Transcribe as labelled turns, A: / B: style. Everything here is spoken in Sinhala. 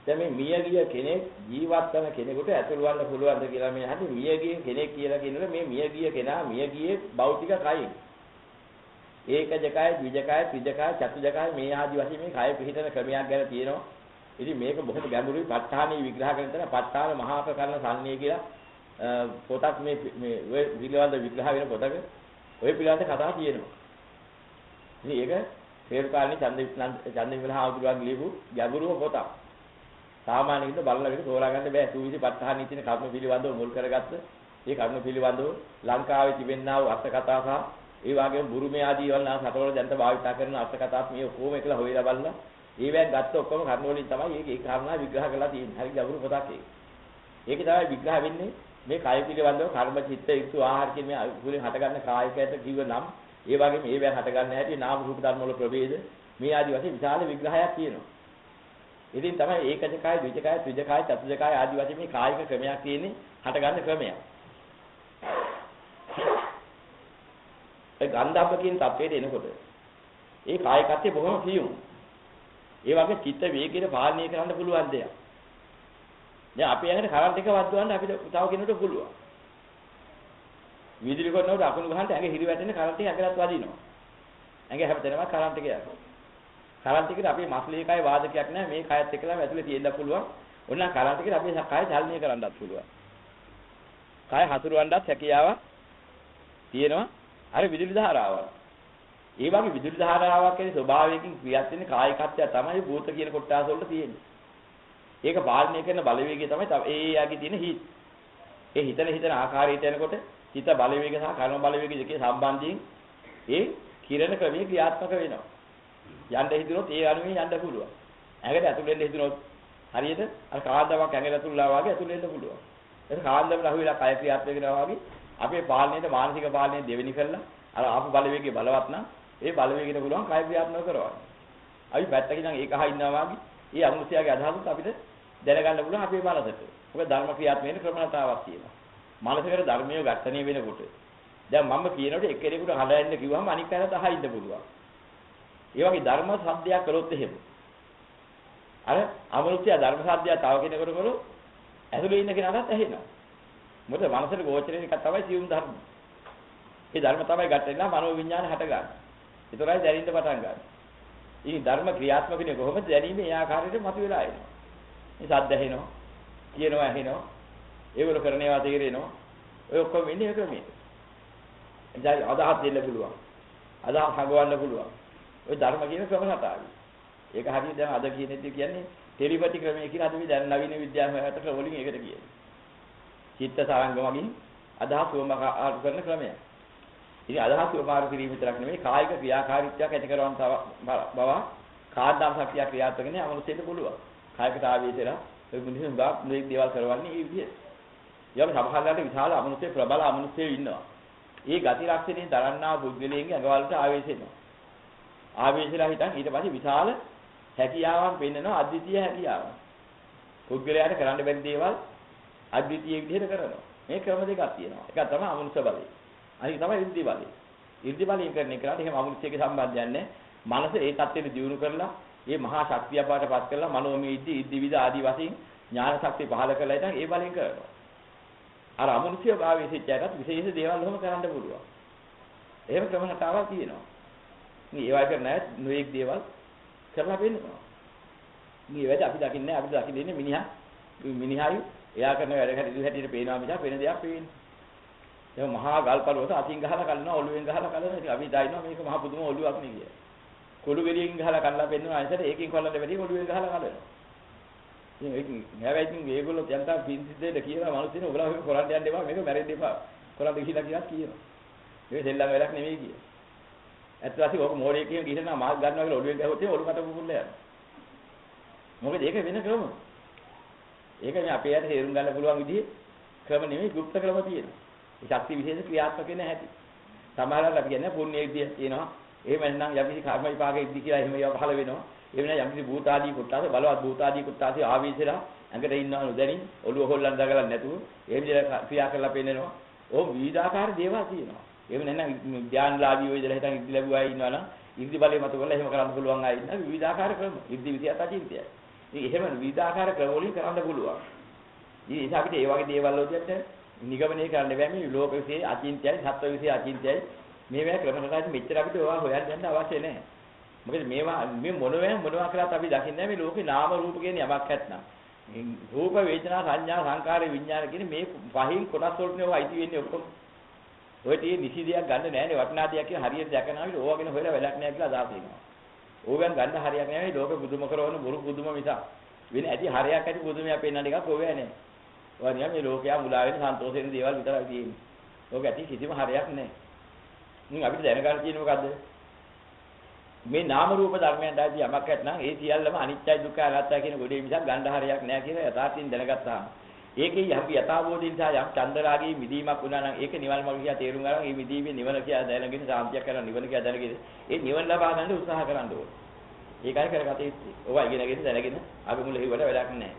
A: දැන් මේ මිය ගිය කෙනෙක් ජීවත් වෙන කෙනෙකුට ඇතුල් වන්න පුළුවන්ද කියලා මේ අහන්නේ. මිය ගිය කෙනෙක් කියලා කියනකොට මේ මිය ගිය කෙනා මිය ගියේ භෞතික කයින්. ඒකජකය, ද්විජකය, ත්‍රිජකය, චතුජකය මේ ආදි වශයෙන් මේ කය පිහිටන ක්‍රමයක් ගැන තියෙනවා. ඉතින් මේක බොහොම ගැඹුරුයි. ප ဋ ාණී විග්‍රහ කරන තැන ප ဋ ාණ මහා ප්‍රකරණ සම්නිය කියලා පොතක් මේ මේ ඔය පිළිබඳ විග්‍රහ වෙන පොතක ඔය පිළිබඳ කතා තියෙනවා. ඉතින් ඒක හේරුකාණී චන්දවිමල හාමුදුරුවන් ලියපු ගැඹුරුම පොතක්. සාමාන්‍ය විදිහට බලන විට තෝරා ගන්න බෑ. සූවිසි ප ဋ ාණී තියෙන කර්ම පිළිබඳව මුල් කරගත්ත ඒ කර්ම පිළිබඳව ලංකාවේ තිබෙනා වූ අර්ථ කතා සහ ඒ වගේම බුරුමේ ආදී වල රටවල දැන්ට භාවිතා කරන අර්ථ කතාත් මේ ඔක්කොම එකලා හොයලා බලලා ඒවෙන් ගත්ත ඔක්කොම කර්ම වලින් තමයි ඒක ඒ කාරණා විග්‍රහ කරලා තියෙන්නේ. හරි ගැඹුරු පොතක් ඒක. ඒකේ තමයි විග්‍රහ වෙන්නේ මේ කය පිළිබඳව කර්ම, චිත්ත, ඍතු, ආහාර කියන මේ වලින් හටගන්න කායිකයට කිව්ව නම් ඒ වගේම ඒවෙන් හටගන්න හැටි නාම රූප ධර්ම වල ප්‍රභේද මේ ආදී වශයෙන් විශාල විග්‍රහයක් තියෙනවා. ඉතින් තමයි ඒකජකය, ද්විජකය, ත්‍රිජකය, චතුජකය ආදී වශයෙන් මේ කායික ක්‍රමයක් තියෙන්නේ හටගන්න ක්‍රමයක්. ඒ ගන්ධබ්බ කියන තත්වයට එනකොට ඒ කායිකත්වය බොහොම සියුම්. ඒ වගේ චිත්ත වේගයට පාලනය කරන්න පුළුවන් දෙයක්. දැන් අපේ ඇඟට කරන්ට් එක වද්දවන්න අපිට තව කෙනෙකුට පුළුවන්. විදුලි කරනකොට අකුණු ගහන්න ඇඟ හිරි වැටෙන කරන්ට් එක ඇඟටත් වදිනවා. ඇඟ හැමතැනම කරන්ට් එක යනවා. කරන්ට් එකට අපේ මස්ලේ කය වාදකයක් නෑ. මේ කයත් එක්කලම ඇතුලේ තියෙන්න පුළුවන්. ඕනනම් කරන්ට් එකට අපේ කය චලනය කරන්නත් පුළුවන්. කය හසුරවන්නත් හැකියාවක් තියෙනවා. අර විදුලි ධාරාව. ඒ වගේ විදුලි ධාරාවක් කියන ස්වභාවයකින් ක්‍රියාත් වෙන කායිකත්වය තමයි භූත කියන කොටස වලට තියෙන්නේ. ඒක පාලනය කරන බලවේගය තමයි ඒ යාගේ තියෙන හිත්. ඒ හිතන හිතන ආකාරයට යනකොට හිත බලවේග සහ කර්ම බලවේග දෙකේ සම්බන්ධයෙන් ඒ කිරණ ක්‍රමයේ ක්‍රියාත්මක වෙනවා. යන්න හිතුනොත් ඒ අනුවෙන් යන්න පුළුවන්. ඇඟට ඇතුල් වෙන්න හිතුනොත් හරියට අර කාන්දමක් ඇඟට ඇතුල්ලා වගේ ඇතුල් වෙන්න පුළුවන්. ඒක කාන්දමට අහු වෙලා කය ක්‍රියාත්මක වෙනවා වගේ අපේ පාලනයට මානසික පාලනය දෙවෙනි කරලා අර ආපු බලවේගය බලවත් නම් ඒ බලවේගයට පුළුවන් කය ක්‍රියාත්මක කරවන්න. අපි පැත්තකින් නම් ඒක අහ ඉන්නවා වගේ ඒ අමුසියාගේ අදහසත් අපිට දැනගන්න පුළුවන් අපේ මනසට. මොකද ධර්ම ක්‍රියාත්මක වෙන ක්‍රමණතාවක් තියෙනවා. මනසකට ධර්මය වර්ධනය වෙනකොට දැන් මම කියනකොට එක්කෙනෙකුට හඬ කිව්වම අනික් අයටත් අහ ඉන්න පුළුවන්. ඒ වගේ ධර්ම සද්දයක් කළොත් එහෙම අර අමනුෂ්‍ය ධර්ම සද්දයක් තව කෙනෙකුට කළොත් ඇතුලේ ඉන්න කෙනාටත් ඇහෙනවා. මොකද මනසට ගෝචර වෙන එක තමයි සියුම් ධර්ම. ඒ ධර්ම තමයි ගැටෙනවා මනෝ විඥාන හට ගන්න. ඒතරයි දැනෙන්න පටන් ගන්න. ඉතින් ධර්ම ක්‍රියාත්මක වෙන්නේ කොහොමද? දැනීමේ ඒ ආකාරයට මතුවලා එනවා. මේ සද්ද ඇහෙනවා, කියනවා ඇහෙනවා, ඒගොල්ලෝ කරන ඒවා තේරෙනවා. ඔය ඔක්කොම වෙන්නේ ඒ ක්‍රමයට. එනිසා අදහස් දෙන්න පුළුවන්. අදහස් හඟවන්න පුළුවන්. ඔය ධර්ම කියන ක්‍රම රටාවයි. ඒක හරියට දැන් අද කියන දේ කියන්නේ ටෙලිපති ක්‍රමය කියලා අද මේ දැන් නවීන විද්‍යාව හොයාගත්ත ක්‍රම වලින් ඒකට කියන්නේ. චිත්ත සරංග මගින් අදහස් වමාරු කරන ක්‍රමයක්. ඉතින් අදහස් වමාරු කිරීම විතරක් නෙමෙයි කායික ක්‍රියාකාරීත්වයක් ඇති කරවන බව කාන්දාම ශක්තිය ක්‍රියාත්මක වෙන්නේ අමනුෂ්‍යයට පුළුවන්. කායිකට ආවේශලා ඔය මිනිස්සුන් ගා මේ දේවල් කරවන්නේ මේ විදිහට. ඊළඟ සමහරවිට විශාල අමනුෂ්‍ය ප්‍රබල අමනුෂ්‍යයෝ ඉන්නවා. ඒ ගති ලක්ෂණයෙන් දරන්නා පුද්ගලයන්ගේ ඇඟවලට ආවේශ එනවා. ආවේශලා හිටන් ඊට පස්සේ විශාල හැකියාවන් පෙන්නනවා, අද්විතීය හැකියාවන්. පුද්ගලයාට කරන්න බැරි දේවල් අද්විතීය විදිහට කරනවා. මේ ක්‍රම දෙකක් තියෙනවා. එකක් තමයි අමනුෂ්‍ය බලය. අනික තමයි 이르දි බලය. 이르දි බලයෙන් කරන එකට එහෙම අමනුෂ්‍යගේ සම්බන්ධයක් නැහැ. මනස ඒ තත්ත්වෙට දියුණු කරලා ඒ මහා ශක්තිය බවට පත් කරලා මනෝමය ඉද්ධි, ඉද්ධි විද ආදී වශයෙන් ඥාන ශක්තිය පහළ කරලා ඉතින් ඒ බලයෙන් කරනවා. අර අමනුෂ්‍ය භාවයේ සිටයටත් විශේෂ දේවල් ඔහොම කරන්න පුළුවන්. එහෙම ක්‍රම රටාවක් තියෙනවා. ඉතින් ඒවයි කරන අය නොයෙක් දේවල් කරලා පෙන්නනවා. මේ වැඩ අපි දකින්නේ නැහැ. අපිට දකින්න ඉන්නේ මිනිහා. මිනිහායි එයා කරන වැඩ හැටියට පේනවා මිසක් වෙන දෙයක් පේන්නේ. දැන් මහා ගල් පර්වත අතින් ගහලා කලනවා, ඔළුවෙන් ගහලා කලනවා. ඉතින් අපි දකිනවා මේක මහා පුදුම ඔළුවක් නේ කියලා. කොළු ගෙඩියකින් ගහලා කලලා පෙන්නනවා. අනිසට ඒකෙන් කොල්ලන්න බැරි ඔළුවෙන් ගහලා කලනවා. ඉතින් ඒක හැබැයි ඉතින් මේගොල්ලෝ යන්තම් පින් සිද්ධ වෙන්න කියලා මිනිස්සුන් ඔයගොල්ලෝ මේක කරන්න යන්න එපා, මේක මැරෙන්න එපා. කරන්න ගිහිලා කියලා කියනවා. මේක සෙල්ලම් වැඩක් නෙමෙයි කියලා. ඇත්ත වශයෙන්ම ඔක මෝඩයෙක් කියන ගිහින් නම් මාත් ගන්නවා කියලා ඔළුවෙන් ගැහුවොත් එහෙම ඔළුව කට පුපුරලා යනවා. මොකද ඒක වෙන ක්‍රම. ඒක මේ අපේ ඇයට තේරුම් ගන්න පුළුවන් විදිහේ ක්‍රම නෙමෙයි, ගුප්ත ක්‍රම තියෙනවා. ඒ ශක්ති විශේෂ ක්‍රියාත්මක වෙන හැටි. සමහරවල් අපි කියන්නේ පුණ්‍ය විදිය තියෙනවා. එහෙම නැත්නම් යම්කිසි කර්ම විපාක ඉද්දි කියලා එහෙම ඒවා පහළ වෙනවා. එහෙම නැත්නම් යම්කිසි භූත ආදී කොටස බලවත් භූත ආදී කොටස ආවේශලා ඇඟට ඉන්නවා නොදැනින් ඔළුව හොල්ලන්න දගලන්න නැතුව එහෙම විදිහට ක්‍රියා කරලා පෙන්නනවා. ඕ විවිධාකාර දේවල් තියෙනවා. එහෙම නැත්නම් ධ්‍යානලාභී ඔය ඉඳලා හිටන් ඉද්දි ලැබුවා අය ඉන්නවා නම් ඉද්දි බලය මත කරලා එහෙම කරන්න පුළුවන් අය ඉන්නවා. විවිධාකාර ක්‍රම. ඉද්දි විදියත් අචින්තයයි. ඉතින් එහෙම විවිධාකාර ක්‍රම වලින් කරන්න පුළුවන්. ඉතින් ඒ නිසා අපිට ඒ වගේ දේවල් වලදී අපිට නිගමනය කරන්න බෑ මේ ලෝක විශ්ේ අචින්ත්‍යයි, සත්ව විශ්ේ අචින්ත්‍යයි. මේවා ක්‍රම රටාවෙන් මෙච්චර අපිට ඒවා හොයන්න යන්න අවශ්‍ය නැහැ. මොකද මේවා මේ මොනවා මොනවා කරත් අපි දකින්නේ නැහැ මේ ලෝකේ නාම රූප කියන යමක් නැත්නම්. රූප වේදනා සංඥා සංකාර විඥාන කියන මේ පහින් කොටස් වලට නේ ඔය අයිති වෙන්නේ ඔක්කොම. ඔය තියෙන නිසි දෙයක් ගන්න නෑනේ වටිනා දෙයක් කියලා හරියට දැකනවා විතර ඕවා ගැන හොයලා වැඩක් නෑ කියලා අදහස් එනවා. ඕවෙන් ගන්න හරියක් නෑ මේ ලෝක පුදුම කරවන බොරු පුදුම මිසක්. වෙන ඇති හරියක් ඇති පුදුමයක් පෙන්නන එකක් ඕවේ නෑ. ඔය නිකන් මේ ලෝකයා මුලා වෙන සන්තෝෂ වෙන දේවල් විතරයි තියෙන්නේ. ඕක ඇති කිසිම හරියක් නෑ. ඉතින් අපිට දැනගන්න තියෙන්නේ මොකද්ද? මේ නාම රූප ධර්මයන් දැදී යමක් නැත්නම් ඒ සියල්ලම අනිත්‍යයි දුක්ඛයි අනාත්තයි කියන ගොඩේ මිසක් ගන්න හරියක් නෑ කියලා යථාර්ථයෙන් දැනගත්තාම ඒකේ යම් යථාබෝධය නිසා යම් චන්දරාගයේ මිදීමක් වුණා නම් ඒක නිවන මඟ කියලා තේරුම් ගන්න ඒ මිදීමේ නිවන කියලා දැනගෙන සාන්තියක් කරන නිවන කියලා දැනගෙන ඒ නිවන ලබා ගන්න උත්සාහ කරන්න ඕනේ. ඒකයි කරගත යුත්තේ. ඔවා ඉගෙනගෙන දැනගෙන අගමුල හිවල වැඩක් නෑ.